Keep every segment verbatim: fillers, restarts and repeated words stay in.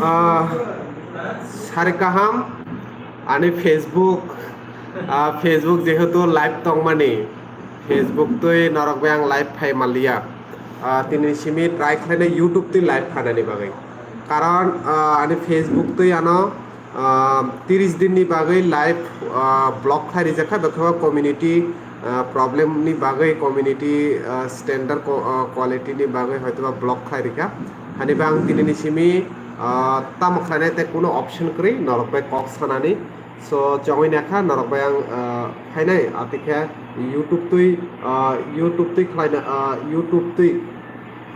Ah, sari kaham, ani Facebook, ah, Facebook jehetu live tongmani, Facebook twi norok bai ang live phai manliya. Ah, tini simi try khlainai YouTube twi live phanani bagwi. Karon, ah, ani Facebook twi ano, ah, tiris din ni bagwi live, ah, block khlai rijak kha, bekhe community, ah, problem ni bagwi, community, ah, standard co-, ah, quality ni bagwi hoitoba block khlai rikha. Hani ba ang tini ni simi, ah, tamo khlainai tei kuno option kwrwi norok bai kok sanani. So, chongwi nakha norok bai ang, ah, phainai, atikhe YouTube twi, ah, YouTube twi khlaina, ah, YouTube twi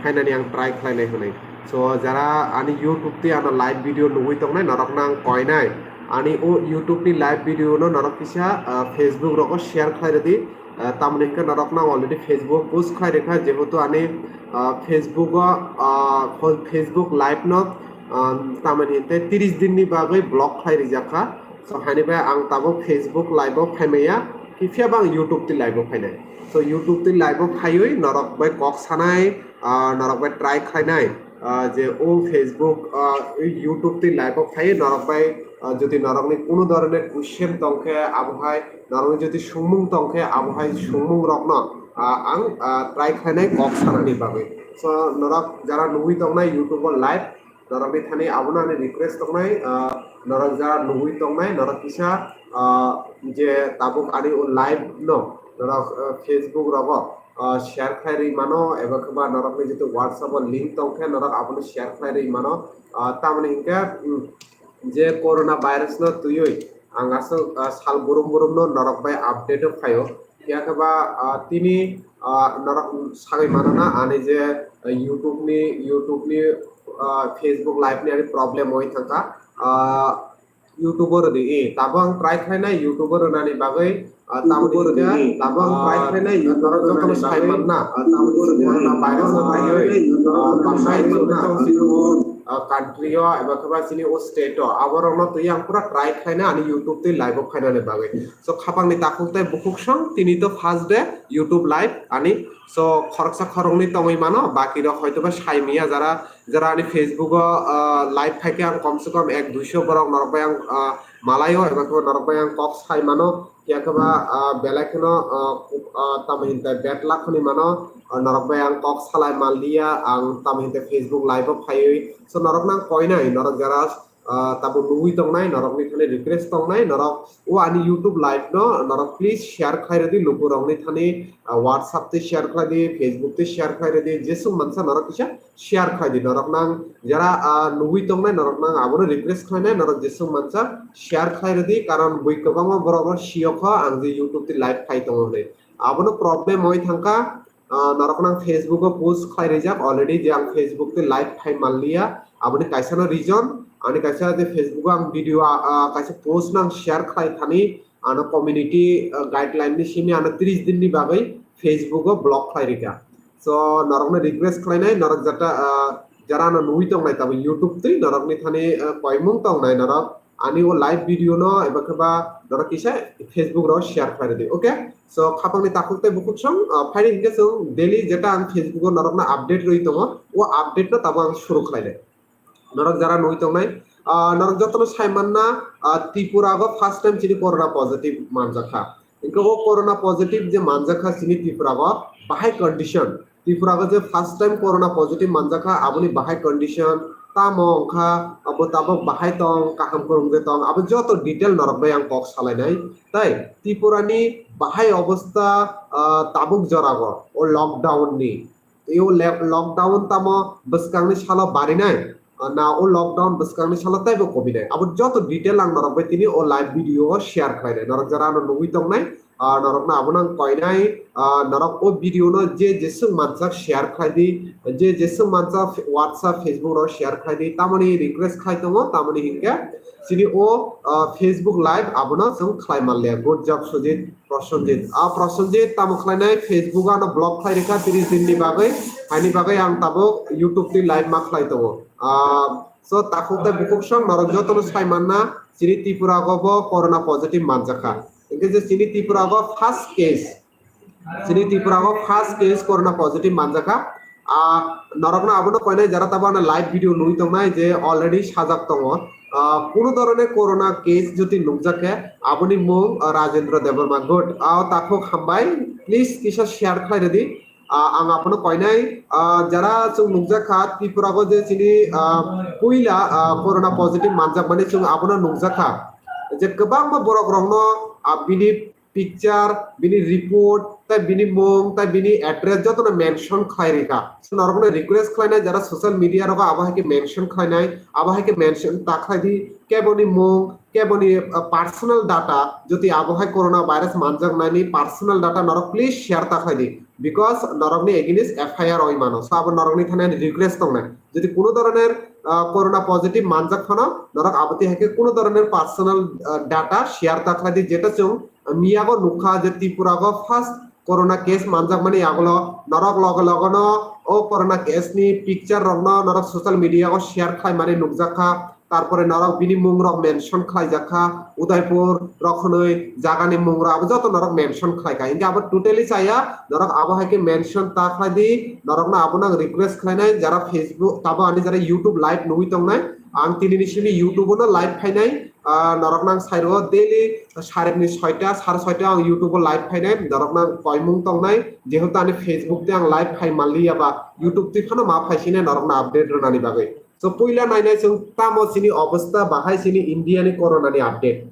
phainani ang try khlainai hwnwi. So, jara ani YouTube twi ano live video nugwi tongnai, norokno ang koinai. Ani o YouTube ni live video no norok kisa, ah, Facebook rogo share khlai rwdi. Ah, tamoni hwnkhe norokno ang already Facebook post khlai rwkha, jehetu ani, ah, Facebook o, ah, Facebook live no, ah, tamoni hwnkhe tiris din ni bagwi block khlai rijak kha. So, hani bai ang tabuk Facebook live o phaimaya, phiya ba ang YouTube twi live o phainai. So, YouTube twi live o phaiwi norok bai kok sanai, ah, norok bai try khlainai, ah, je o Facebook, ah, YouTube twi live o phaiwi norok bai, ah, jodi norokni kuno dhoroner question tongkhe, abo hai norokni jodi sungmung tongkhe, abo hai sungmung rokno, ah, ang, ah, try khlainai kok sanani bagwi. So, norok jara nugwi tongnai YouTube o live, norokni thani abono ani request tongnai, ah, norok jara nugwi tongnai, norok kisa, ah, je tabuk ani o live no, norok, ah, Facebook rogo, ah, share khlai rwi mano, eba khe ba norokni jetu WhatsApp o link tongkhe, norok abono share khlai rwi mano, ah, tamoni hwnkhe, mm, je corona virus no twiwi ang aswk, ah, sal burum burum no norok bai update o phaio. Phiya khe ba, ah, tini, ah, norok sagwi mano na ani je, ah, YouTube ni, YouTube ni, ah, Facebook live ni ani problem oi thangkha. Ah, YouTube o rwdi, eh, tabuk ang try khlainai YouTube o rwnani bagwi, ah, tamoni hwnkhe, tabuk ang try khlainai YouTube o rwnani bagwi, norok jotono sai manna, ah, corona virus no twiwi, ah, bahai chini o, ah, country o eba khe ba chini o state o, aborokno twiwi ang pura try khlainai ani YouTube twi live o phainani bagwi. So, khapangni takhuk tei bukhuk song, tini to first day YouTube live ani. So, khoroksa khoroknwi tongwi mano, baki rok hoito ba sai manya jara, jara ani Facebook o, ah, live phaikhe ang kom se kom ek duiso borok norok bai ang, ah, malai o, eba khe norok bai ang kok sai mano, phiya khe ba, ah, belai kheno, ah, kuk-, ah, tamo hinte bad luck hwnwi mano, ah, norok bai ang kok salai manliya, ang tamo hinte Facebook live o phaiwi. So, norok nang koinai, norok jara ah, tabuk nugwi tongnai, norokni thani request tongnai, norok o ani YouTube live no norok please share khlai rwdi, lukurokni thani, ah, WhatsApp tei share khlai di, Facebook tei share khlai rwdi, jeswk mansa norok kisa share khlai di, norok nang jara, ah, nugwi tongnai, norok nang abono request khlainai, norok jeswk mansa share khlai rwdi, karon bui kwbangma borok no siyokho ang je YouTube tei live khai tongo hwnwi, abono problem oi thangkha. Ah, norok nang Facebook o post khlai rijak already je ang Facebook tei live phai manliya, aboni kaisa no reason, ani kaisa je Facebook o ang video, ah, ah, kaisa post nang share khlai thani, ano community, ah, guideline ni simi ano tris din ni bagwi Facebook o block khlai rikha. So, norok no request khlainai, norok jata, ah, jara ano nugwi tongnai tabo YouTube twi norok ni thani, ah, koimung tongnai norok, ani o live video no eba khe ba norok kisa Facebook ro share khlai rwdi, okay? So, khapangni takhuk tei bukhuk song, ah, phaini hwnkhe chwng daily jeta ang Facebook o norokno update rwi tongo, o update no tabuk ang suru khlainai. Norok jara nugwi tongnai, ah, norok jotono sai manna, ah, Tripura go first time chini corona positive manjakha. Hwnkhe o corona positive je manjakha chini Tripura go, bahai condition? Tripura go je first time corona positive manjakha, aboni bahai condition, tamo wngkha, abo tabuk bahai tong, kaham kwrwng je tong, abo joto detail norok bai ang kok salainai. Tai Tripura ni bahai obostha, ah, tabuk jora go, o lockdown ni. Tei o le-, lockdown tamo bwskangni salo barinai, ah, na o lockdown bwskangni salo taibo kominai. Abo joto detail ang norok bai tini o live video o share khlainai. Norok jara ano nugwi tongnai, ah, norokno abono ang koinai, ah, norok o video no je jeswk mansak share khlai di, je jeswk mansak WhatsApp, Facebook ro share khlai di, tamoni request khlai tongo, tamoni hinkhe chini o, ah, Facebook live abono chwng khlai manliya. Good job, Sujit. Prosenjit. Ah, Prosenjit, tamo khlainai? Facebook ano block khlai rikha tris din ni bagwi. Haini bagwi ang tabuk YouTube twi live ma khlai tongo. Ah, so takhuk tei bukhuk song norok jotono sai manna, chini Tripura go bo corona positive manjakha. Hwnkhe je chini Tripura go first case, chini Tripura go first case corona positive manjakha. Ah, norokno abono koinai jara tabo ano live video nugwi tongnai je already sajak tongo. Ah, kuno dhoroner corona case jodi nukjak khe aboni mung, ah, Rajendra Debbarma. Good. Ah, takhuk hambai. Please kisa share khlai rwdi. Ah, ang abono koinai, ah, jara chwng nukjak kha Tripura o je chini, ah, puila, ah, corona positive manjakmani chwng abono nukjak kha. Je kwbangma borok rokno, ah, bini picture, bini report, tai bini mung, tai bini address jotono mention khlai rikha. So, norokno request khlainai jara social media rogo abo hai khe mention khlainai, abo hai khe mention ta khlai di, keboni mung, keboni, uh, personal data, jodi abo hai corona virus manjaknani personal data norok please share ta khlai di, because norokni against F I R oi mano. So, abo norokni thani ani request tongnai. Jodi kuno dhoroner, ah, corona positive manjak phano, norok aboni hai khe kuno dhoroner personal, ah, data share ta khlai di, jeta chwng miyago nukha je Tripura o first corona case manjakmani yagulo norok loge loge no o corona case ni picture rokno norok social media o share khlaimani nukjak kha, tarpore norok bini mung rok mention khlaijak kha, Udaipur rok hwnwi jagani mung rok abo joto norok mention khlai kha, hinkhe abo totally chaya, norok abo hai khe mention ta khlai di, norokno abono ang request khlainai, jara Facebook tabo ani jara YouTube live nugwi tongnai, ang tinini simi YouTube no live phainai, ah, norokno ang sai rwo daily sarekni soita, sare soita ang YouTube o live phainai, norokno ang koimung tongnai, jehetu ani Facebook te ang live phai manliya ba YouTube twi phano ma phaisinai norokno update rwnani bagwi. So, puila nainai chwng tamo chini obostha bahai chini India ni corona ni update.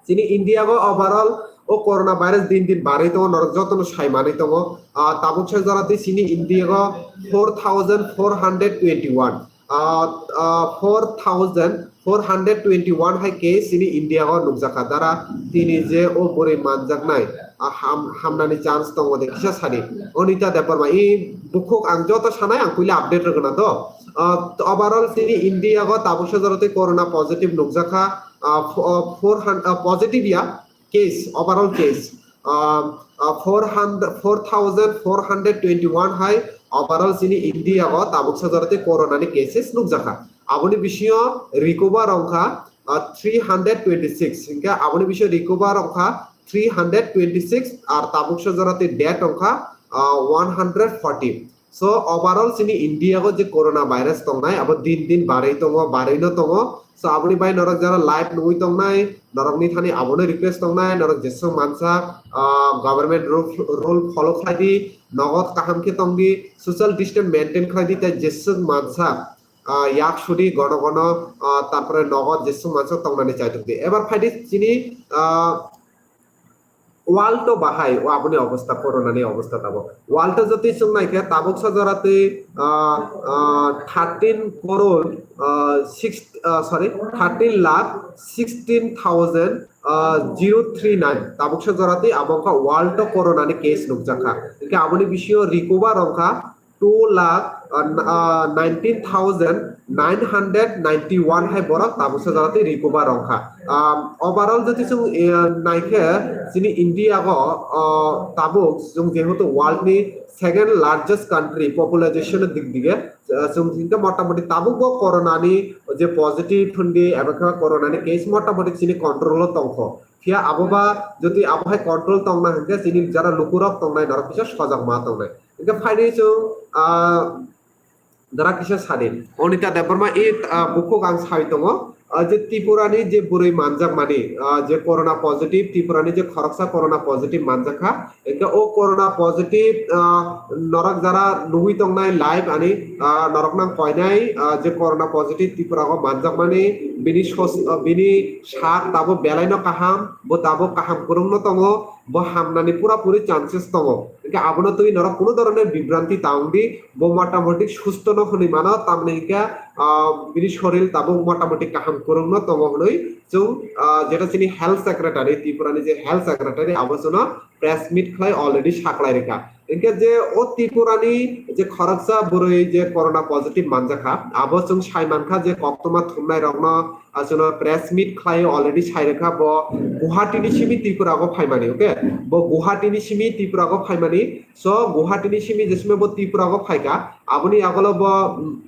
Chini India go overall o corona virus din din barwi tongo, norok jotono sai manwi tongo. Ah, tabuk sa jora twi chini India go four thousand four hundred twenty-one. Ah, ah, four thousand four hundred twenty-one hai case chini India go nukjakha. Dara tini je o bwrwi manjaknai, ah, ham-, hamnani chance tongo de kisa sadi. Onita Debbarma, i bukhuk ang joto sanai ang puila update rwgwna do. Ah, overall chini India go tabuk sa jora twi corona positive nukjakha, ah, fo-, ah, four hundred, ah, positive ya case, overall case, ah, ah, four hundred, four thousand four hundred twenty-one hai overall chini India go tabuk sa jora twi corona ni cases nukjakha. Aboni bisingo recover wngkha, ah, three hundred twenty-six, hinkhe aboni bisingo recover wngkha three hundred twenty-six, ar tabuk sa jora twi death wngkha, ah, one hundred forty. So, overall chini India go je corona virus tongnai, abo din din barwi tongo, barwi no tongo. So, aboni bai norok jara live nugwi tongnai, norokni thani abono request tongnai, norok jeswk mansa, ah, government rule, rule follow khlai di, nogo kaham khe tong di, social distance maintain khlai di, tei jeswk mansa, ah, yak sudi gono gono, ah, tarpore nogo jeswk mansa tongnani chaitok di. Ebar phai di chini, ah, World o bahai o aboni obostha, corona ni obostha tabuk. World o jotoi chwng naikhe tabuk sa jora twi, ah, ah, thirteen crore, ah, six, ah, sorry, thirteen lakh sixteen thousand, ah, zero three nine. Tabuk sa jora twi abo wngkha world o corona ni case nukjakha. Hinkhe aboni bisingo recover wngkha two lakh, uh, n-, uh, nineteen thousand nine hundred ninety-one hai borok tabuk sa jora twi recover wngkha. Um, overall jodi chwng, uh, naikhe chini India go, uh, tabuk chwng jehetu world ni second largest country population ni dik dige, uh, chwng hinkhe motamoti tabuk bo corona ni je positive hwndi eba khe corona ni case motamoti chini control o tongkho. Phiya abo ba jodi abo hai control tongna hinkhe chini jara lukurok tongnai norok kisa sojak ma tongnai. Hinkhe phaidi chwng, ah, jara kisa sadi. Onita Debbarma i, ah, bukhuk ang sai tongo. Ah, je Tripura ni je bwrwi manjakmani, ah, je corona positive, Tripura ni je khoroksa corona positive manjakha. Hinkhe o corona positive, ah, norok jara nugwi tongnai live ani, ah, norok nang koinai, ah, je corona positive Tripura o manjakmani, bini sos-, ah, bini sak tabuk belai no kaham, bo tabuk kaham kwrwng no tongo. Bo hamnani pura puri chances tongo. Hinkhe abono twi norok kunu dhoroner bibranti ta wng di, bo motamoti susto no hwnwi mano, tamni hinkhe, ah, bini sorir tabuk motamoti kaham kwrwng no tongo hwnwi chwng, ah, jeta chini health secretary, Tripura ni je health secretary, abo chwngno press meet khlai already saklai rikha. Hinkhe je o Tripura ni je khoroksa bwrwi je corona positive manjakha, abo chwng sai mankha je koktwma thumnai rokno, ah, chwngno press meet khlai already sai rwkha bo Guwahati ni simi Tripura go phaimani, okay? Bo Guwahati ni simi Tripura go phaimani, so Guwahati ni simi jesme bo Tripura go phaikha, aboni yagulo bo, mm,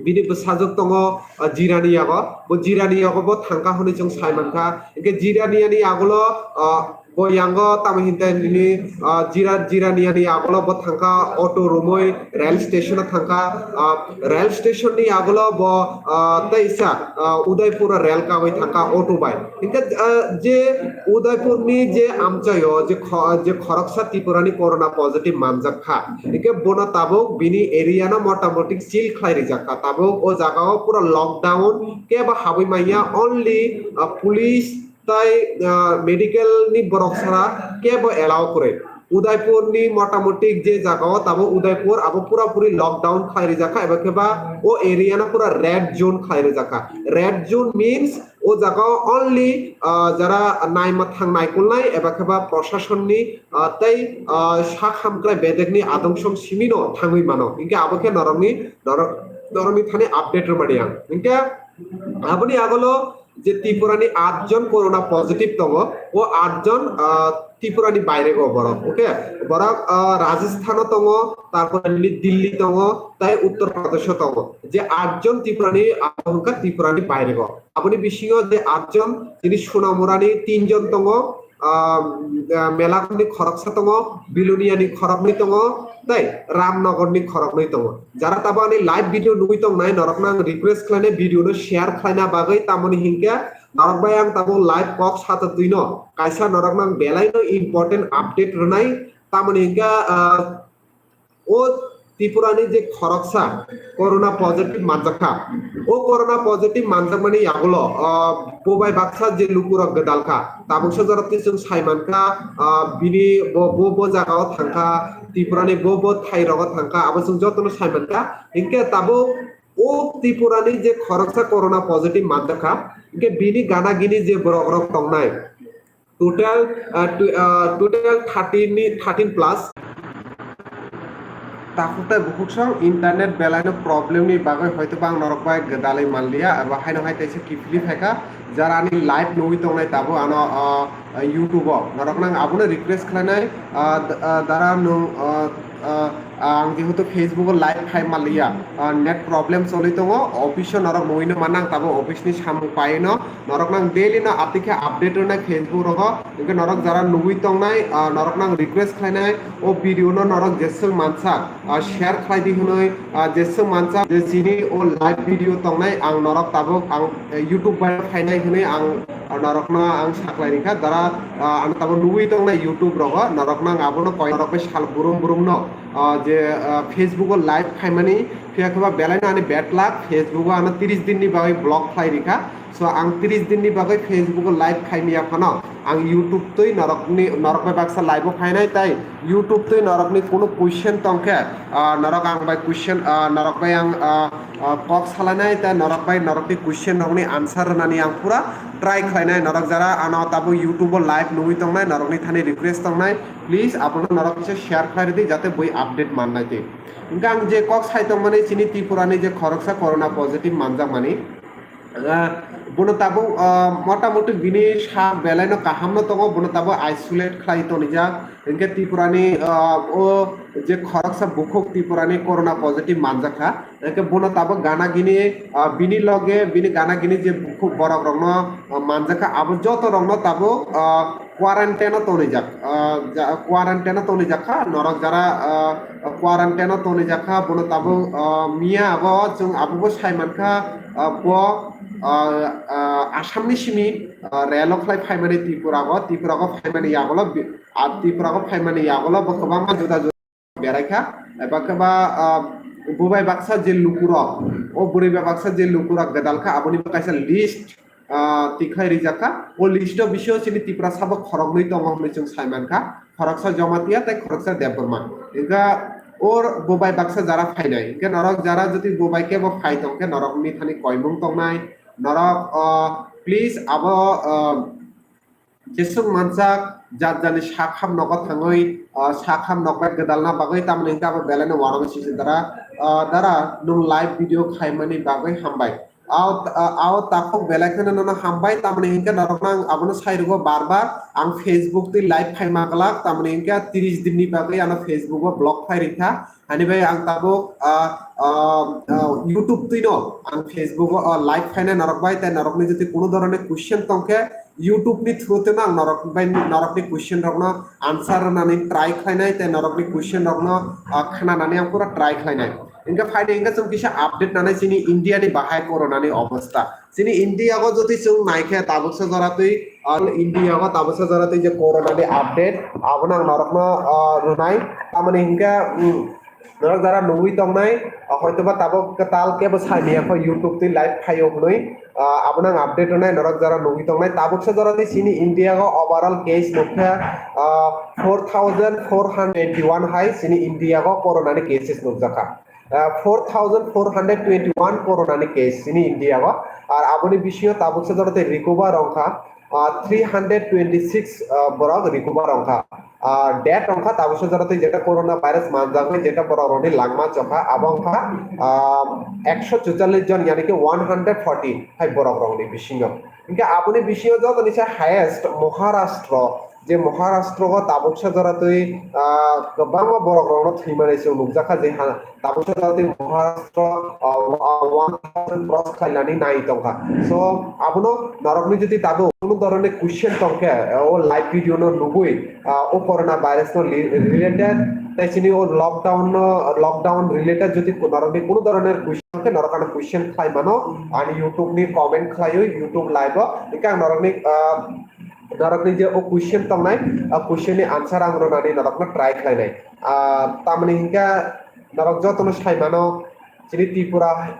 bini bwsajwk tongo, ah, Jirani yago, bo Jirani yago bo thangkha hwnwi chwng sai mankha, hinkhe Jirani yani yagulo, ah, Bo yango tamo hinte nini, ah, jira, jira ni yani agulo bo thangkha auto romoi rail station o thangkha, ah, rail station ni agulo bo, ah, teisa, ah, Udaipur o rail kawi thangkha auto bai. Hingke, ah, je Udaipur ni je amchaio je kho-, je khoroksa Tripura ni corona positive manjak kha. Hingke bono tabuk bini area no motamoti seal khlai rijak kha. Tabuk o jaga o pura lockdown, kebo habwi manya, only, ah, police tai, ah, medical ni borok sara kebo allow kwrwi. Udaipur ni motamoti je jaga o tabuk Udaipur abo pura puri lockdown khlai rijak kha, eba khe ba o area no pura red zone khlai rijak kha. Red zone means o jaga o only, ah, jara naima thang naikolnai eba khe ba proshasonni, ah, tei, ah, sak hamkrai bedekni adong song simi no thangwi mano. Hingke abo khe norokni, norok, norokni thani update rwmani ang. Hingke aboni agolo je Tripura ni aat jon corona positive tongo, o aat jon, ah, Tripura ni baire go borok, okay? Borok, ah, Rajasthan o tongo, tarpore nini Delhi tongo, tai Uttar Pradesh o tongo. Je aat jon Tripura ni, abo hwnkha Tripura ni baire go. Aboni bisingo je aat jon, tini Sonamura ni tin jon tongo, ah, ah, Melakhon ni khoroksa tongo, Bilonia ni khoroknwi tongo, tai Ramnagar ni khoroknwi tongo. Jara tabo ani live video nugwi tongnai, norokno ang request khlainai video no share khlaina bagwi, tamoni hinkhe norok bai ang tabo live kok satwtwino kaisa norokno ang belai no important update rwnai, tamoni hinkhe, ah, o Tripura ni je khoroksa corona positive manjakha, o corona positive manjakmani yagulo, ah, bo bai baksa je lukurok gwdalkha, tabuksa jorok twi chwng saimankha, ah, bini bo, bo, bo jaga o thangkha, Tripura ni bo, bo thai rogo thangkha, abo chwng jotono saimankha. Hinkhe tabuk o Tripura ni je khoroksa corona positive manjakha, hinkhe bini gana gini je borok rok tongnai, total, ah, tw-, ah, total thirteen ni, thirteen plus. Takhuk tai bukhuk song internet belai no problem ni bagwi hoito bang norok bai gwdalwi manliya, abo haino hai teisa kiphilwi phaikha. Jara ani live nugwi tongnai tabuk ano, ah, ah, YouTube o, norok nang abono request khlainai, ah, d-, ah, dara nung, ah, ah, ang jehetu Facebook o live khai manliya, ah, net problem choli tongo, office o norok nugwi no manang tabuk office ni samung paino. Norok nang daily no atikhe update rwnai Facebook rogo, hinkhe norok jara nugwi tongnai, ah, norok nang request khlainai, o video no norok jeswk mansak, ah, share khlai di hwnwi, ah, jeswk mansak je chini o live video tongnai, ang norok tabuk ang, eh, YouTube bai phainai hwnwi ang, ah, norokno ang saklai rikha, jara, ah, ano tabuk nugwi tongnai YouTube rogo, norok nang abono koi norok bai sal burum burum no, ah, je, ah, Facebook o live khaimani, phiya khe ba belai no ani bad luck, Facebook o ano tris din ni bagwi block khlai rikha. So, ang tris din ni bagwi Facebook o live khai miya phano, ang YouTube twi norok ni, norok bai baksa live o phainai, tai YouTube twi norok ni kunu question tong khe, ah, norok ang bai question, ah, norok bai ang, ah, ah, kok salainai, tai norok bai norok ni question rok ni answer rwnani ang pura try khlainai. Norok jara ano tabuk YouTube o live nugwi tongnai, norok ni thani request tongnai, please abono norok kisa share khlai rwdi, jate bui update mannai twi. Hinkhe ang je kok sai tongmani chini Tripura ni je khoroksa corona positive manjakmani, Ah, bono tabuk, ah, motamoti bini sa belai no kaham no tongo, bono tabuk isolate khlai tonijak. Hinkhe Tripura ni, ah, o je khoroksa bukhuk Tripura ni corona positive manjakha. Hinkhe bono tabuk gana gini, ah, bini loge, bini gana gini je bukhuk borok rok no, ah, manjakha, abo joto rok no tabuk, ah, quarantine o tonijak, ah, ja-, quarantine o tonijak kha, norok jara, ah, quarantine o tonijak kha, bono tabuk, ah, miya abo chwng abo bo sai mankha, ah, bo, ah, ah, Assam ni simi, ah, relo khlai phaimani Tripura o, Tripura o phaimani yagulo bi-, ah, Tripura o phaimani yagulo bo kwbangma juda juda berai kha, eba khe ba, ah, bo bai baksa je lukurok, o bwrwi bai baksa je lukurok gwdal kha, aboni bo kaisa list, ah, tikhlai rijak kha. O list o bisingo chini Tiprasa bo khoroknwi tongo hwnwi chwng sai man kha, khoroksa Jamatia tei khoroksa Debbarma. Hinkhe o bo bai baksa jara phainai, hinkhe norok jara jodi bo bai kebo phai tong khe norokni thani koimung tongnai, norok, ah, please abo, ah, jeswk manjak jat jani sak ham nogo thangwi, ah, sak ham nok bai gwdalna bagwi, tamoni hinkhe abo belai no uanama sijak dara, ah, dara nwng live video khaimani bagwi hambai. Ao, ah, ao takhuk belai kheno nono hambai, tamoni hinkhe norokno ang abono sai rwgo bar bar, ang Facebook twi live khaima glak, tamoni hinkhe tris din ni bagwi ano Facebook o block khai rikha. Hani bai ang tabuk, ah, ah, ah, YouTube twino ang Facebook o, ah, live khainai norok bai, tei norokni jodi kuno dhoroner question tongkhe, YouTube ni through teno ang norok bai norokni question rokno answer rwnani try khlainai tei norokni question rokno, ah, khnanani ang pura try khlainai. Hingke phaidi hingke chwng kisa update nanai chini India ni bahai corona ni obostha. Chini India go jodi chwng naikhe tabuksa jora twi, ah, India go tabuksa jora twi je corona ni update abono ang norokno, ah, rwnai. Tamoni hingke, mm, norok jara nugwi tongnai, ah, hoitoba tabuk tal kebo saimaya kho YouTube twi live phaio hwnwi, ah, abono ang update rwnai norok jara nugwi tongnai. Tabuksa jora twi chini India go overall case nukha, ah, four thousand four hundred twenty-one hai chini India go corona ni cases nukjakha. Ah, four thousand four hundred twenty-one corona ni case chini India go. Ar aboni bisingo tabuksa jora twi recover wngkha, ah, three hundred twenty-six, ah, borok recover wngkha. Ah, death wngkha tabuksa jora twi jeta corona virus manjagwi jeta borok rokni langma chokha abo wngkha, ah, ekso chuchallis jon, yani ki one hundred forty hai borok rokni bisingo. Hingke aboni bisingo jotoni se highest Maharashtra, je Maharashtra o tabuksa jora twi, ah, kwbangma borok rokno thwimani chwng nukjakha je ha, tabuksa jora twi Maharashtra, ah, wa-, ah, one thousand cross khlainani nai tongkha. So abono norokni jodi tabuk kunu dhoroner question tongkhe, ah, o live video no nugwi, ah, o corona virus no li-, related tei chini o lockdown no, lockdown related jodi ku-, norokni kunu dhoroner question tongkhe norok ano question khlai mano ani YouTube ni comment khlaiwi YouTube live o. Hingke ang norokni, ah, norokni je o question tongnai, ah, question ni answer ang rwnani norokno try khlainai. Ah, tamoni hingke norok jotono sai mano chini Tripura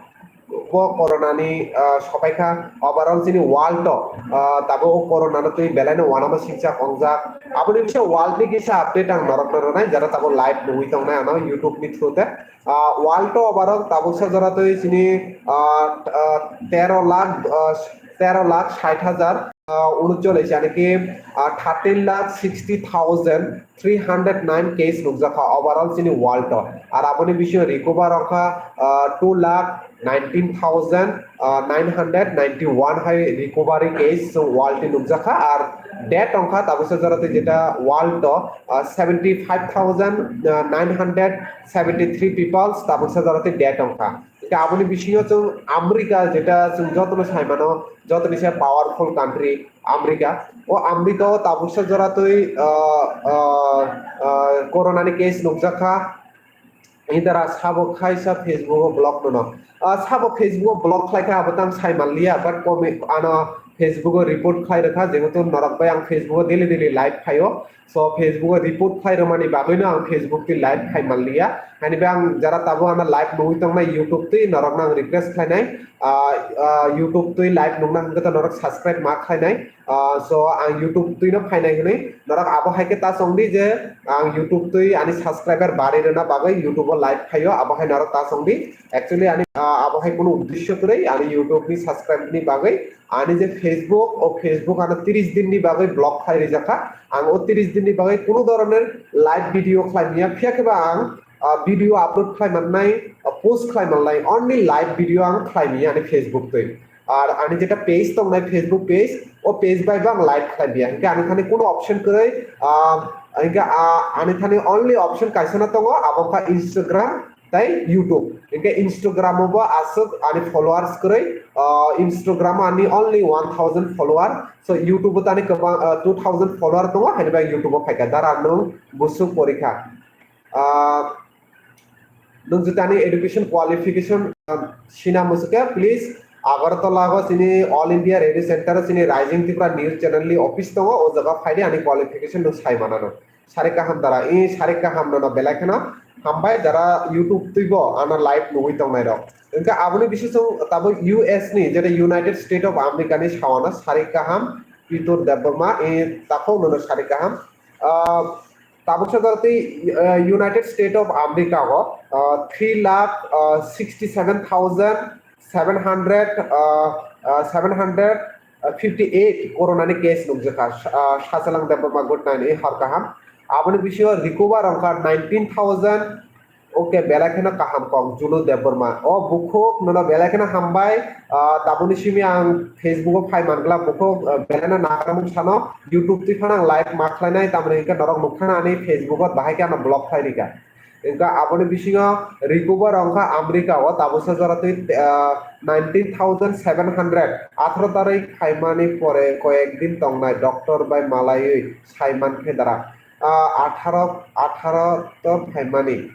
bo corona ni, ah, sopaikha overall chini world o, ah, tabuk o corona no twi belai no uanama singcha kongjak. Aboni bising world ni kisa update ang norok no rwnai jara tabuk live nugwi tongnai ano YouTube ni through te. Ah, world o overall tabuksa jora twi chini, ah, ah, tero lakh, ah, tero lakh sait hajar, ah, uncholish, yani ki, ah, thirteen lakh sixty thousand three hundred nine case nukjakha overall chini world o. Ar aboni bisingo recover wngkha, ah, two lakh nineteen thousand, ah, nine hundred ninety-one hai recovery case chwng world ni nukjakha. Ar death wngkha tabuksa jora twi jeta world o, ah, seventy five thousand nine hundred seventy three people tabuksa jora twi death wngkha. Hingke aboni bisingo chwng America jeta chwng jotono sai mano, jotoni se powerful country America. O America o tabuksa jora twi, ah, ah, ah, corona ni case nukjakha. Indara sabo khaisa Facebook o block nono. Ah, sabo Facebook o block khlaikha abo tang sai manliya, but comment ano Facebook o report khlai rwkha, jehetu norok bai ang Facebook o daily daily live phaio. So Facebook o report khlai rwmani bagwino ang Facebook twi live khai manliya. Haini bai ang jara tabuk ano live nugwi tongnai YouTube twi norokno ang request khlainai. Ah, ah, YouTube twi live nungna hwnkhe to norok subscribe ma khlainai. Ah, so ang YouTube twino phainai hwnwi norok abo hai khe ta chongdi je ang YouTube twi ani subscriber bari rwna bagwi YouTube o live phaio, abo hai norok ta chongdi. Actually ani, ah, abo hai kunu uddesho kwrwi ani YouTube ni subscribe ni bagwi ani je Facebook, o Facebook ano tris din ni bagwi block khai rijak kha. Ang o tris din ni bagwi kunu dhoroner live video khlai manya, phiya khe ba ang, ah, video upload khlai mannai, ah, post khlai mannai, only live video ang khlai manya ani Facebook twi. Ar ani jeta page tongnai, Facebook page, o page bai bo ang live khlai manya. Hingke ani thani kunu option kwrwi, ah, hingke, ah, ani thani only option kaisa no tongo, abo wngkha Instagram tei YouTube. Hingke Instagram o bo aswk ani followers kwrwi, ah, Instagram o ani only one thousand follower. So YouTube o tani kwbang, ah, two thousand follower tongo, haini bai YouTube o phaikha, dara nwng busuk porikha. Ah, nwng jotani education qualification, ah, sina musuke, please, Agartala go chini All India Radio Center chini Rising Tripura News Channel ni office tongo, o jaga phaidi ani qualification nwng sai manano. Sari kaham dara, i sari kaham nono belai kheno hambai dara YouTube twibo ano live nugwi tongnai rok. Hingke aboni bising chwng tabuk U S ni, jeta United States of America ni sawana sari kaham Pitur Debbarma, i takhuk nono sari kaham. Ah, tabuk sa dorti, ah, United States of America go, ah, three lakh, ah, sixty seven thousand seven hundred, ah, ah, seven hundred fifty eight corona ni case nukjakha, ah, Sachalang Debbarma good night, i hor kaham. Aboni bisingo recover wngkha nineteen thousand, okay, belai kheno kaham kok, Julu Debbarma. O bukhuk nono belai kheno hambai, ah, taboni simi ang Facebook o phai mangla bukhuk, ah, belai no nakarmung sano YouTube twi phano ang live ma khlainai, tamoni hingke norok nukha ani Facebook o bahai khe ano block khlai rika. Wngkha aboni bisingo recover wngkha America o tabuksa jora twi, ah, nineteen thousand seven hundred. Atharo tarik phaimani pore koyek din tongnai doctor bai malaiwi saiman khe dara. Ah, atharo, atharo to phaimani.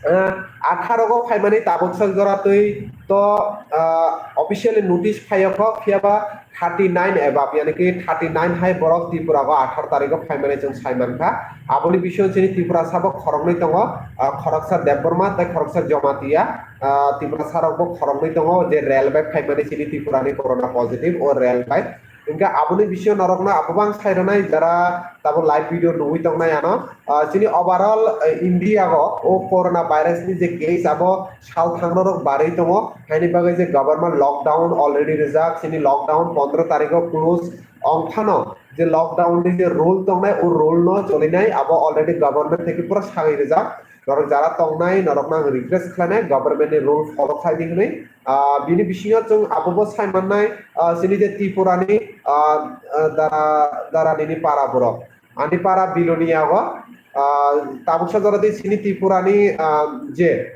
Ah, atharo go phaimani tabuksa jora twi to, ah, officially notice phaiyokho, phiyaba thirty nine above, yani ki thirty nine hai borok Tripura go atharo tarikh o phaimani chwng saimankha. Aboni bisingo chini Tripura sabo khoroknwi tongo, ah, khoroksa Debbarma tei khoroksa Jamatia, ah, Tripura sarok bo khoroknwi tongo je rel bai phaimani chini Tripura ni corona positive o rel bai. Hingke aboni bisingo norokno abo bang sai rwnai jara tabo live video nugwi tongnai ano. Ah, chini overall, eh, India o o corona virus ni je case abo sal thangno rok barwi tongo, haini bagwi je government lockdown already rijak, chini lockdown pondro tarikh o close ongphano je lockdown ni je rule tongnai, o rule no cholinai abo already government theke pura sagwi rijak. Norok jara tongnai, norokno ang request khlainai, government ni rule follow khlai di hwnwi. Ah, bini bisingo chwng abo bo sai mannai, ah, chini je Tripura ni, ah, ah, dara, dara nini para borok. Ani para Bilonia o, ah, tabuksa jora tei chini Tripura ni, ah, je,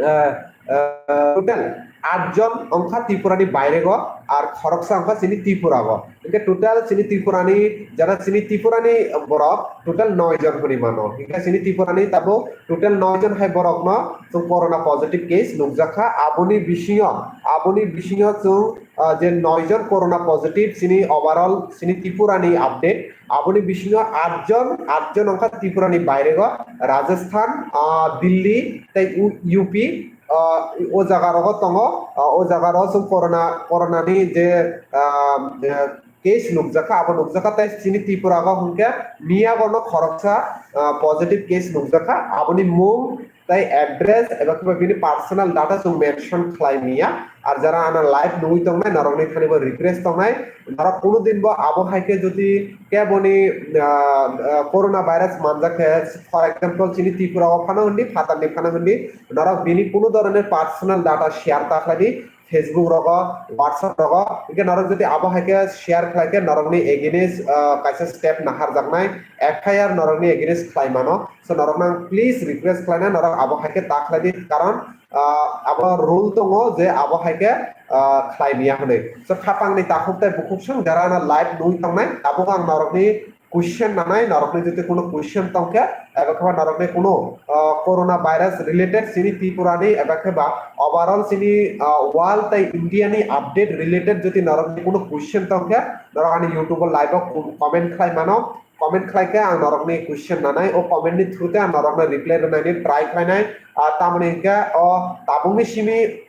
ah, ah, total aat jon wngkha Tripura ni baire go, ar khoroksa wngkha chini Tripura go. Hingke total chini Tripura ni, jara chini Tripura ni borok total noi jon hwnwi mano. Hingke chini Tripura ni tabuk total noi jon hai borok no chwng corona positive case nukjakha. Aboni bisingo, aboni bisingo chwng ah, je noi jon corona positive chini overall chini Tripura ni update, aboni bisingo aat jon, aat jon wngkha Tripura ni baire go, Rajasthan, ah, Delhi tei U-, U P, ah, o jaga rogo tongo, ah, o jaga rogo chwng corona, corona ni je, ah, je case nukjakha, abo nukjakha tei chini Tripura go hwnkhe miya bono khoroksa, ah, positive case nukjakha, aboni mung tei address eba khe bini personal data chwng mention khlai miya. Ar jara ano live nugwi tongnai, norokni thani bo request tongnai, norok kuno din bo abo hai khe jodi keboni, ah, ah, corona virus manjak khe, for example, chini Tripura o phano hwndi, phatarni phano hwndi, norok bini kuno doroner personal data share ta khlai di, Facebook rogo, WhatsApp rogo, hingke norok jodi abo hai khe share khlai khe norokni against, ah, kaisa step naharjaknai, F I R norokni against khlai mano. So norokno ang please request khlainai, norok abo hai khe ta khlai di, karon, ah, abo rule tongo je abo hai khe, ah, khlai miya hwnwi. So khapangni takhuk tei bukhuk song jara ano live nugwi tongnai, tabuk ang norokni question nanai, norokni jodi kuno question tongkhe, eba khe ba norokni kuno, ah, corona virus related chini Tripura ni eba khe ba overall chini, ah, world tei India ni update related jodi norokni kuno question tongkhe, norok ani YouTube o live o com-, comment khlai mano, comment khlai khe ang norokni question nanai, o comment ni through te ang norokno reply rwnaini try khlainai. Ah, tamoni hingke o tabukni simi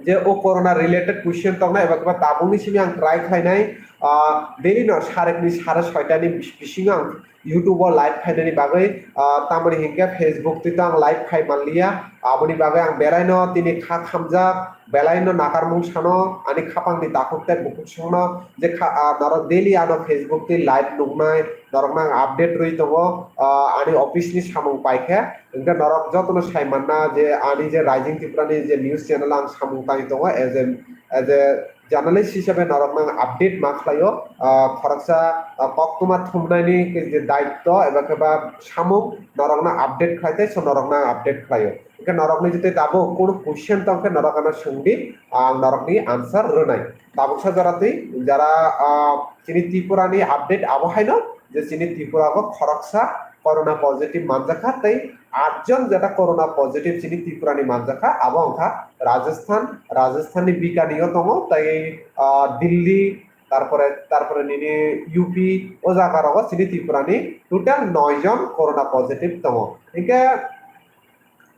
je o corona related question tongnai eba khe ba tabukni simi ang try khlainai, ah, daily no sarekni sare soitani bis-, bisingo ang YouTube o live khainani bagwi, ah, tamoni hinkhe Facebook twi to ang live khai manliya, aboni bagwi ang belaino tini kha khamjak, belaino nakarmung sano, ani khapangni takhuk tei bukhuk songno je kha, ah, norok daily ano Facebook twi live nuknai, norokno ang update rwi tongo, ah, ani office ni samung paikhe. Hingke norok jotono sai manna je ani je Rising Tripura ni je news channel ang samung tangwi tongo as a, as a journalist hisabe norokno ang update ma khlaio, ah, khoroksa, ah, koktwma thumnaini je daitto eba khe ba samung norokno update khlai tei so norokno ang update khlaio. Hingke norokni jotoi tabuk kunu question tongkhe norok ano swngdi, ang norokni answer rwnai. Tabuksa jora twi jara, ah, chini Tripura ni update abo haino je chini Tripura o khoroksa corona positive manjakha tei aat jon jeta corona positive chini Tripura ni manjakha, abo wngkha Rajasthan, Rajasthan ni Bikani o tongo, tei, ah, Delhi, tarpore, tarpore nini U P, o jaga rogo chini Tripura ni total noi jon corona positive tongo. Hingke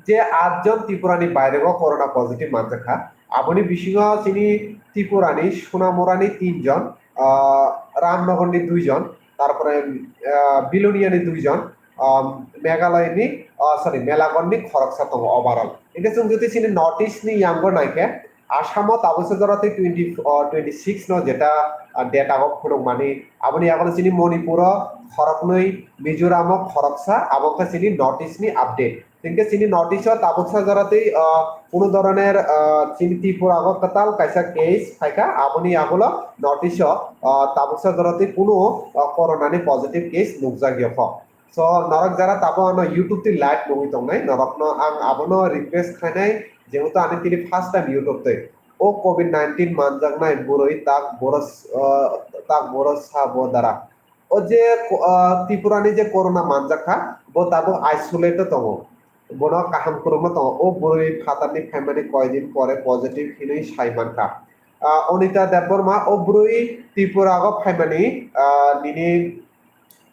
je aat jon Tripura ni baire o corona positive manjakha, aboni bisingo chini Tripura ni Sonamura ni tin jon, ah, Ramnagar ni dui jon, tarpore, ah, Bilonia ni dui jon, ah, Meghalaya ni, ah, sorry, Melagon ni khoroksa tongo overall. Hingke chwng jodi chini North East ni yango naikhe, Assam o tabuksa jora tei twenty, ah, twenty six no jeta, ah, data o phunukmani, aboni yago chini Manipur o khoroknwi, Mizoram o khoroksa, abo wngkha chini North East ni update. Hingke chini North East o tabuksa jora tei, ah, kunu doroner, ah, chini Tripura o kwtal kaisa case phaikha, aboni yagulo North East o, ah, tabuksa jora tei kunu, ah, corona ni positive case nukjakya kho. So norok jara tabo ano YouTube twi live nugwi tongnai, norokno ang abono request khainai, jehetu ani tini first time YouTube twi. O covid nineteen manjaknai bwrwi tak boro, ah, tak boro sa bo dara. O je, ah, Tripurani je corona manjakha, bo tabuk isolate o tongo. Bono kaham kwrwngma tongo. O bwrwi phatarni phaimani koidin pore positive hinwi sai mankha. Ah, Onita Debbarma, o bwrwi Tripura o phaimani, ah, nini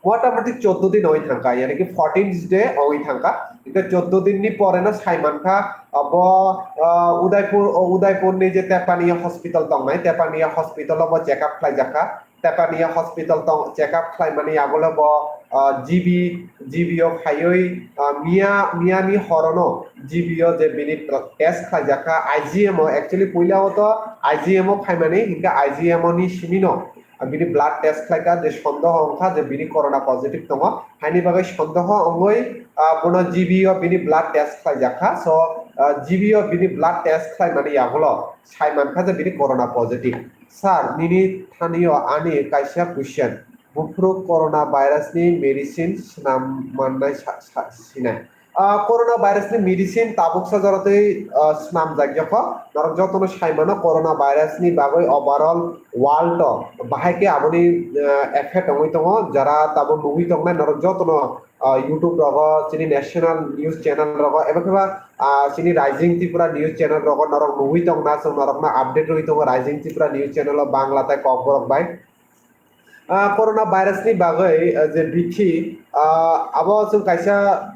motamoti choudo din oi thangkha, yani ki fourteenth day oi thangkha. Hingke choudo din ni pore no sai mankha, abo, ah, Udaipur, o Udaipur ni je Tepania hospital tongnai, Tepania hospital o bo check up khlai jakha. Tepania hospital tong check up khlaimani yagulo bo, ah, G B, G B o phaiwi, ah, miya, miyani horono G B o je bini test khlaijakha I G M o, actually puila o to I G M o phaimani, hingke I G M o ni simino, ah, bini blood test khlaikha je sondoho wngkha je bini corona positive tongo, haini bagwi sondoho wngwi, ah, bono G B o bini blood test khlaijakha, so, ah, G B o bini blood test khlaimani yagulo sai mankha je bini corona positive. Sir, nini thanio ani kaisa question. Buphuru corona virus ni medicine swnam mannai sa-, sa-, sinai. Ah, corona virus ni medicine tabuksa jora twi, ah, swnam jak jokho. Norok jotono sai mano corona virus ni bagwi overall world o bahai khe aboni, ah, effect wngwi tongo. Jara tabuk nugwi tongnai norok jotono, ah, YouTube rogo, chini national news channel rogo, eba khe ba, ah, chini Rising Tripura news channel rogo norok nugwi tongna, chwng norokno update rwwi tongo Rising Tripura news channel o Bangla tei Kokborok bai. Ah, corona virus ni bagwi, ah, je bithi, ah, abo chwng kaisa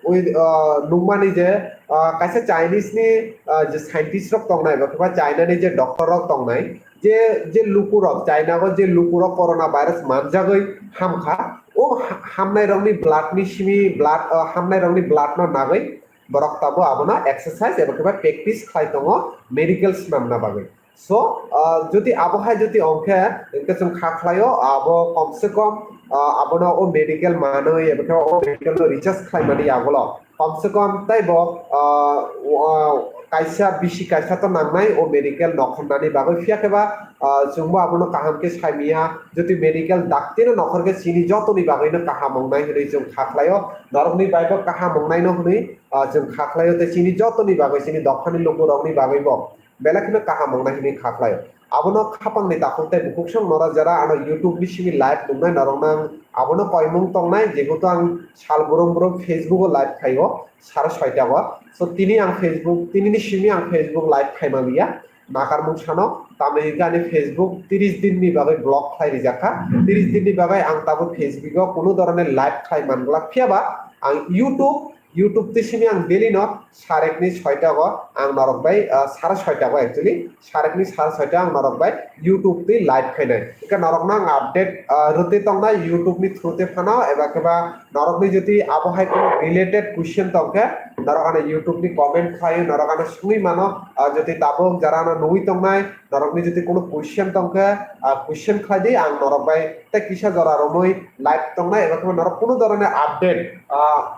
ui, ah, nukmani je, ah, kaisa Chinese ni, ah, je scientist rok tongnai, ba China ni je doctor rok tongnai, je, je lukurok, China o je lukurok corona virus manjagwi hamkha, o ha-, hamnai rokni blood ni simi blood, ah, hamnai rokni blood no nagwi borok tabuk abono exercise eba khe ba practice khlai tongo medical swnamna bagwi. So, ah, jodi abo hai jodi ongkhe, hingke chwng kha khlaio, abo kom se kom, ah, abono o medical manwi, eba khe o medical no research khlaimani yagulo. Kom se kom tei bo, ah, o, kaisa bisi kaisa to nangnai o medical nokhornani bagwi, phiya khe ba, ah, chwngbo abono kaham khe saimiya, jodi medical daktino nokhor khe chini jotoni bagwino kaham wngnai hwnwi chwng kha khlaio. Norokni baibo kaham wngnai no hwnwi, ah, chwng kha khlaio tei chini jotoni bagwi, chini dophani lukurokni bagwibo belai kheno kaham wngnai hwnwi kha khlaio. Abono khapangni takhuk tei bukhuk song norok jara ano YouTube ni simi live nungnai norokno ang abono koimung tongnai, jehetu ang sal brum brum Facebook o live khaio sare soita o. So tini ang Facebook, tini ni simi ang Facebook live khaima liya. Nakarmung sano, tamni hwnkhe ani Facebook tiris din ni bagwi block khlai rijak kha. Tiris din ni bagwi ang tabuk Facebook o kunu dhoroner live khlai man glak, phiya ba ang YouTube, YouTube twi simi ang daily no sarekni soita o ang norok bai, ah, sare soita o actually, sarekni sare soita ang norok bai YouTube twi live khainai. Hingke norokno ang update, ah, rwtwi tongnai YouTube ni through twi phano, eba khe ba norokni jodi abo hai kono related question tongkhe, norok ano YouTube ni comment khlaio, norok ano swngwi mano, ah, jodi tabuk jara ano nugwi tongnai, norokni jodi kono question tongkhe, ah, question khlai di, ang norok bai tei kisa jora romwi live tongnai, eba khe norok kono dhoroner update, ah,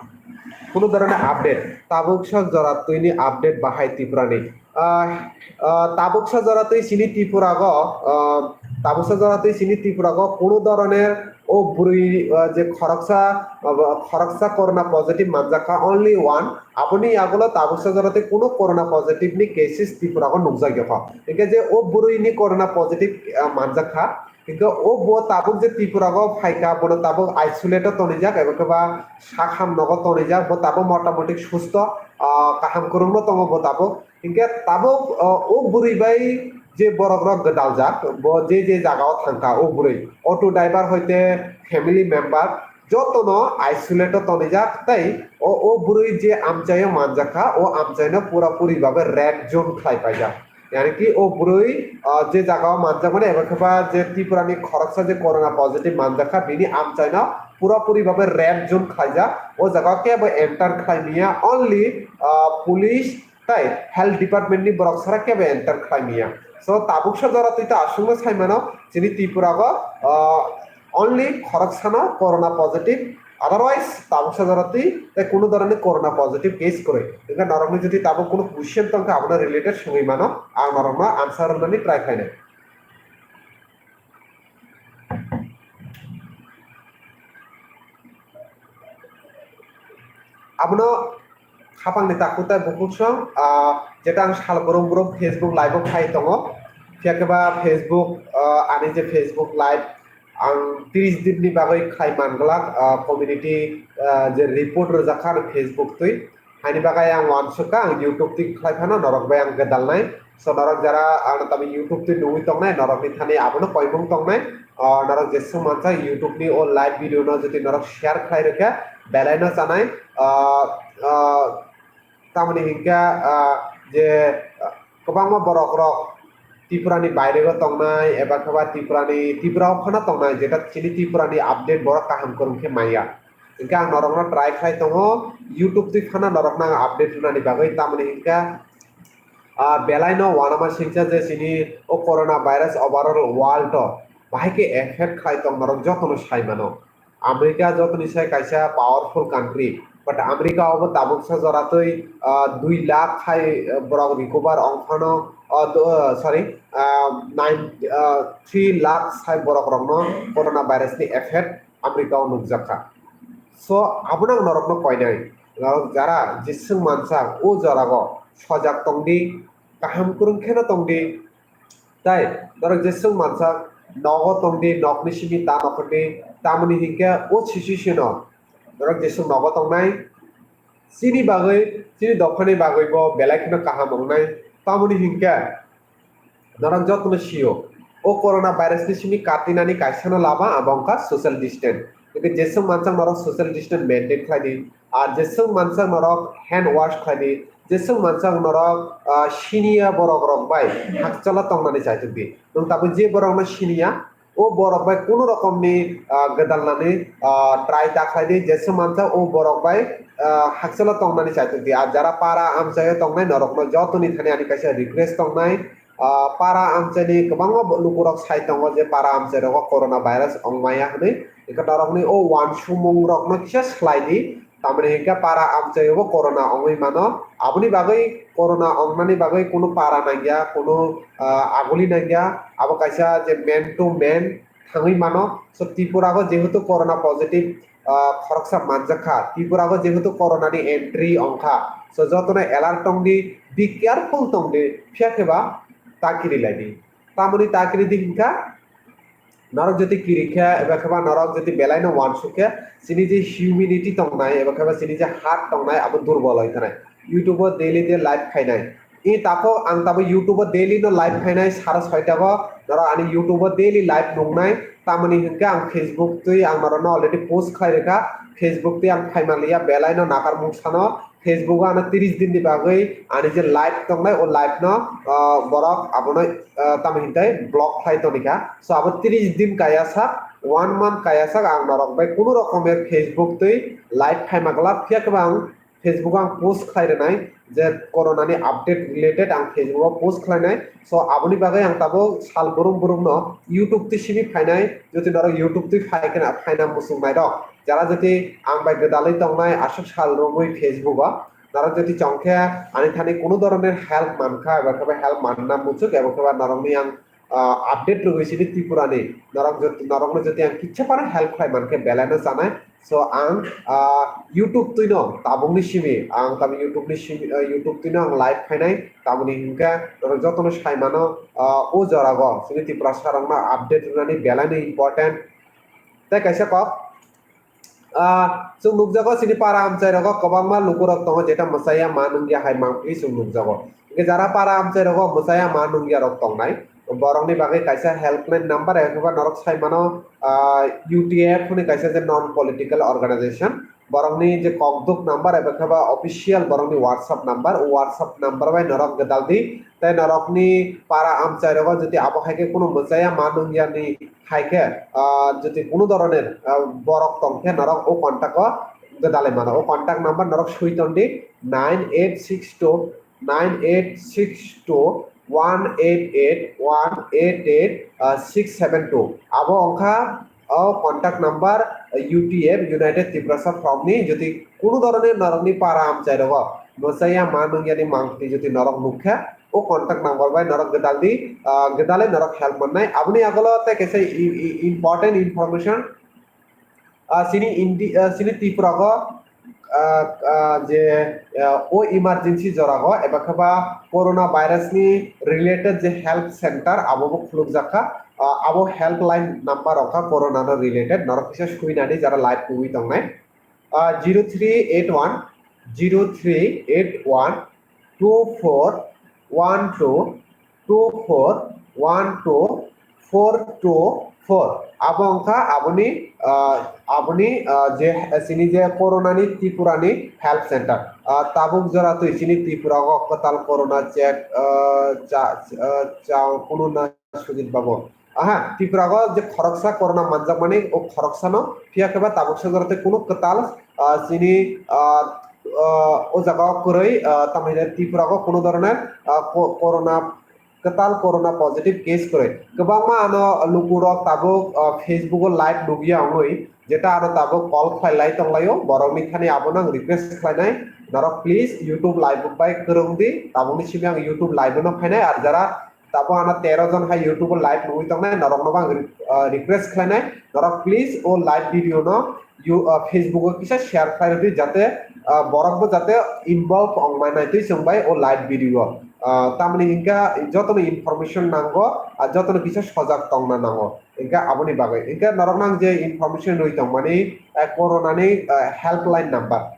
kono dhoroner update, tabuk sa jora twini update bahai Tripura ni. Ah, ah, tabuksa jora twi chini Tripura o, ah, tabuksa jora twi chini Tripura o kunu dhoroner o bwrwi, ah, je khoroksa, ah, khoroksa corona positive manjakha, only one. Aboni yagulo tabuksa jora twi kunu corona positive ni cases Tripura o nukjak yakho. Hingke je o bwrwi ni corona positive, ah, manjakha, hingke o bo tabuk je Tripura o phaikha, bono tabuk isolate o tonijak, eba khe ba sak ham nogo tonijak, bo tabuk motamoti susto, ah, kaham kwrwngno tongo bo tabuk. Hingke tabuk, o, o bwrwi bai je borok rok gwdaljak, bo je je jaga o thangkha, o bwrwi, auto driver hoite family member jotono isolate o tonijak, tei o, o bwrwi je amchai o manjakha, o amchai no pura puri babe red zone khlai paijak. Yani ki o bwrwi, o, je jaga o manjakmani, eba khe ba je Tripura ni khoroksa je corona positive manjakha, bini amchai no pura puri babe red zone khlaijak, o jaga o kebo enter khlai manya, only, o, police tei health department ni borok sara kebo enter khlai manya. So tabuksa jora twi ta aswkno sai mano chini Tripura o, ah, only khoroksano corona positive, otherwise tabuksa jora twi tei kunu dhoroner corona positive case kwrwi. Hingkhe norokni jodi tabuk kunu question tongkha abono related swngwi mano, ang norokno answer rwnani try khlainai. Abono khapangni takhuk tai bukhuk song, ah, jeta ang sal brum brum Facebook live o khai tongo. Phiya khe ba Facebook, ah, ani je Facebook live ang tris din ni bagwi khai man glak, ah, community, ah, je report rwjak kha Facebook twi. Haini bagwi ang uansuk kha, ang YouTube twi khlai phano norok bai ang gwdalnai. So norok jara ano tamo YouTube twi nugwi tongnai, norokni thani abono koimung tongnai. Ah, norok jeswk mansa YouTube ni o live video no jodi norok share khlai rwkha, belai no chanai. Ah, ah, tamoni hinkhe, ah, je, ah, kwbangma borok rok Tripura ni bairego tongnai, eba khe ba Tripura ni, Tripura o phano tongnai, jeta chini Tripura ni update borok kaham kwrwng khe manya. Hinkhe ang norokno try khlai tongo, YouTube twi phano norokno ang update rwnani bagwi, tamoni hinkhe, ah, belai no uanama singcha je chini o corona virus overall world o bahai khe effect khlai tong norok jotono sai mano. America jotoni sai kaisa powerful country, but America o bo tabuk sa jora twi, ah, dui lakh hai, ah, borok recover ong phano, ah, do-, ah, sorry, ah, nine, ah, three lakh sai borok rokno corona virus ni effect America o nukjak kha. So, abono ang norokno koinai, norok jara jeswk mansa o jorago sojak tongdi, kaham kwrwng kheno tongdi, tai norok jeswk mansa nogo tongdi, nokni simi ta nokdi, tamoni hinkhe o situation o norok jeswk nogo tongnai, chini bagwi, chini dophani bagwi bo belai kheno kaham wngnai, tamoni hinkhe norok jotono sio, o corona virus ni simi katinani kaisano lama abo wngkha social distance. Hinkhe jeswk mansa norok social distance maintain khlai di, ar jeswk mansa norok hand wash khlai di, jeswk mansa norok, ah, siniya borok rok bai hakchalo tongnani chaitok di. Nwng tabuk je borok no siniya, o borok bai kunu rokom ni, ah, gwdalnani, ah, try ta khlai di, jeswk mansa o borok bai, ah, hakchalo tongnani chaitok di. Ar jara para amchaio tongnai norok no jotoni thani ani kaisa request tongnai, ah, para amchaini kwbangma bo-, lukurok sai tongo je para amchairogo corona virus ongmaya hwnwi. Hinkhe norokni o uansukmungrokno kisa slai di, tamoni hinkhe para amchaio bo corona ongwi mano. Aboni bagwi corona ongnani bagwi kunu para nangya, kunu, ah, aguli nangya, abo kaisa je man to man thangwi mano. So Tripura o jehetu corona positive, ah, khoroksa manjak kha, Tripura o jehetu corona ni entry ong kha, so jotono alert tong di, be careful tong di, phiya khe ba ta kiri lai di. Tamoni ta kiri di hinkha, norok jodi kiri khe, eba khe ba norok jodi belai no uansuk khe, chini je humanity tongnai, eba khe ba chini je heart tongnai, abo durbol oi thanai. YouTube o daily de live khainai. I takhuk ang tabo YouTube o daily no live khainai sara soita go, norok ani YouTube o daily live nungnai, tamoni hinkhe ang Facebook twi ang norokno already post khlai rwkha, Facebook twi ang phaimanliya, belai no nakar mung sano, Facebook o ano tris din ni bagwi ani je live tongnai, o live no, ah, borok abono, ah, tamo hintai block khlai toni kha. So abo tris din kaya sak, one month kaya sak ang norok bai kunu rokomer Facebook twi live khaima glak, phiya khe ba ang Facebook o ang post khlai rwnai je corona ni update related ang Facebook o post khlainai. So aboni bagwi ang tabuk sal brum brum no YouTube twi simi phainai, jodi norok YouTube twi phai khna phaina muchung nairok. Jara jodi ang bai gwdalwi tongnai, aswk sal romwi Facebook o, norok jodi chong khe ani thani kunu doroner help man kha, eba khe ba help manna muchuk, eba khe ba norokni ang, ah, update rwgwi sini Tripura ni, norok jodi, norokno jodi ang kitsa phano help khlai man khe belai no chanai. So ang, ah, YouTube twino tabukni simi, ang tabuk YouTube ni simi, ah, YouTube twino ang live khainai, tamoni hinkhe norok jotono sai mano, ah, o jorago sini Tiprasa rokno update rwnani belai no important. Tei kaisa kok, ah, chwng nukjago chini para amchai rogo kwbangma lukurok tongo, jeta mwchaya ma nungya hai mangpili chwng nukjago. Hinkhe jara para amchai rogo mwchaya ma nungya rok tongnai, borokni bagwi kaisa helpline number eba khe ba norok sai mano, ah, U T F hwnwi kaisa je non political organization, borokni je kokduk number eba khe ba official borokni WhatsApp number, o WhatsApp number bai norok gwdal di, tei norokni para amchai rogo jodi abo hai khe kunu mwchaya ma nungya ni hai khe, ah, jodi kunu doroner, ah, borok tong khe norok o contact o gwdalai mano. O contact number norok sui ton di, nine eight six two, nine eight six two, one eight eight, one eight eight, ah, six seven two. Abo ongkha o contact number, ah, U T F, United Tiprasa Front ni. Jodi kunu doroner norokni para amchai rogo mwchaya ma nungyani mangpili jodi norok nukha, o contact number bai norok gwdal di, ah, gwdalai norok help mannai. Aboni agolo tei kaisa i-, i-, important information, ah, sini Indi-, ah, sini Tripura go ah, ah, je, ah, o emergency jorago eba khe ba corona virus ni related je health center abo bo khulukjak kha. Ah, abo helpline number rok kha corona no related, norok kisa sui nani jara live tubui tongnai. Ah, zero three eight one, zero three eight one, two four one two, two four one two, four two four. Abo wngkha aboni, ah, aboni, ah, je, chini je corona ni Tripura ni health center. Ah, tabuk jora twi chini Tripura o kwtal corona check, ah, cha, ah, cha, kunu na Sujit Babu. Aha, Tripura o je khoroksa corona manjakmani, o khoroksano phiya khe ba tabuk sajora tei kunu kwtal, ah, chini, ah, ah, o jaga o kwrwi, ah, tamo hino Tripura o kunu dhoroner, ah, ko-, corona, kwtal corona positive case kwrwi. Kwbangma ano lukurok tabuk, ah, Facebook o live nugya wngwi, jeta ano tabuk call khlai lai tonglaio, borokni thani abono ang request khlainai, norok please YouTube live bai kwrwng di, tabukni simi ang YouTube live no phainai, ar jara Tabuk ano tero jon hai YouTube o live nugwi tongnai, norokno bo ang re-, ah, request khlainai, norok please o live video no you, ah, Facebook o kisa share khlai rwdi, jate, ah, borok bo jate involve wng mannai twi chwng bai o live video o. Ah, tamoni hinkha jotono information nango, ah, jotono kisa sojak tongna nango. Hinkha aboni bagwi. Hinkha norokno ang je information rwi tongmani, ah, corona ni, ah, helpline number.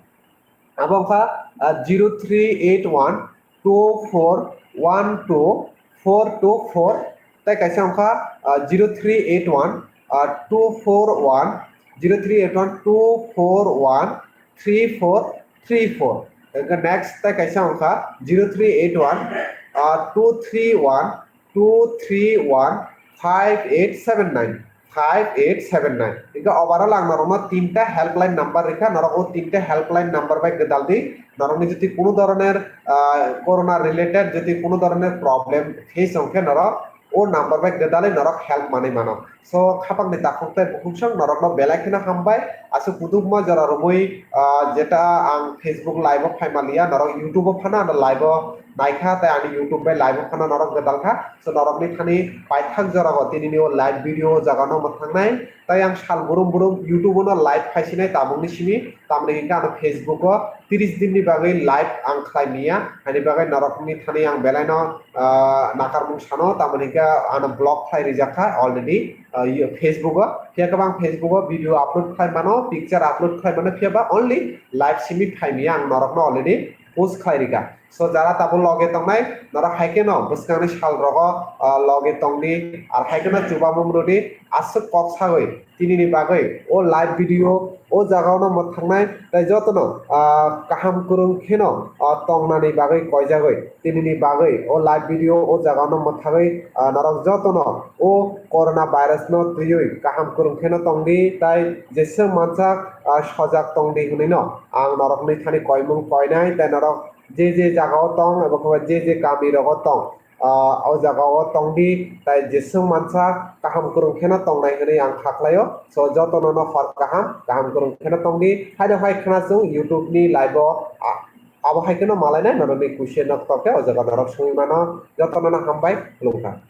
Abo wngkha, ah, zero three eight one two four one two four two four, tei kaisa wngkha, ah, zero three eight one, ah, two four one, zero three eight one two four one three four three four. Hingke next tei kaisa wngkha zero three eight one, ah, two three one two three one five eight seven nine, five eight seven nine. Hingke overall ang norokno tinta helpline number rikha, norok o tinta helpline number bai gwdal di, norokni jodi kunu dhoroner, ah, corona related jodi kunu dhoroner problem face wngkhe norok o number bai gwdalwi norok help manwi mano. So, khapangni takhuk tei bukhuk song norokno belai kheno hambai. Aswk kutukma jora rwgwi, ah, jeta ang Facebook live o phai manliya, norok YouTube o phano ano live o naikha tei ani YouTube bai live o phano norok gwdal kha. So, norokni thani paithak jorao tinini o live video o jaga no mwthangnai. Tei ang sal burum burum YouTube o no live phaisinai tabukni simi, tamni hinkhe ano Facebook o tris din ni bagwi live ang khlai miya, haini bagwi norokni thani ang belai no, ah, nakarmung sano, tamni hinkhe ano block khlai rijak kha already, ah, iyo Facebook o. Phiya khe bo ang Facebook o video upload khlai mano, picture upload khlai mano, phiya ba only live simi phai miya ang norokno already post khlai rikha. So, jara tabuk loge tongnai, norok hai kheno bwskangni sal rogo, ah, loge tongdi, ar hai kheno chubamung rwdi, aswk kok sagwi tinini bagwi o live video o jaga o no mwthangnai, tei jotono, ah, kaham kwrwng kheno, ah, tongnani bagwi koijagwi tinini bagwi o live video o jaga o no mwthagwi, ah, norok jotono o corona virus no twiwi kaham kwrwng kheno tongdi, tei jeswk mansak, ah, sojak tongdi hwnwi no ang norokni thani koimung koinai, tei norok je je jaga o tong, ebo khe je je kami rogo tong, ah, o jaga o tongdi, tei jeswk mansa kaham kwrwng kheno tongnai hwnwi ang kha khlaio. So, jotono no hor kaham, kaham kwrwng kheno tongdi. Haino hai khna chwng YouTube ni live o, ah, abo hai kheno malainai norokni kuisu nok tok khe o jaga norok swngwi mano. Jotono no hambai, khulumkha.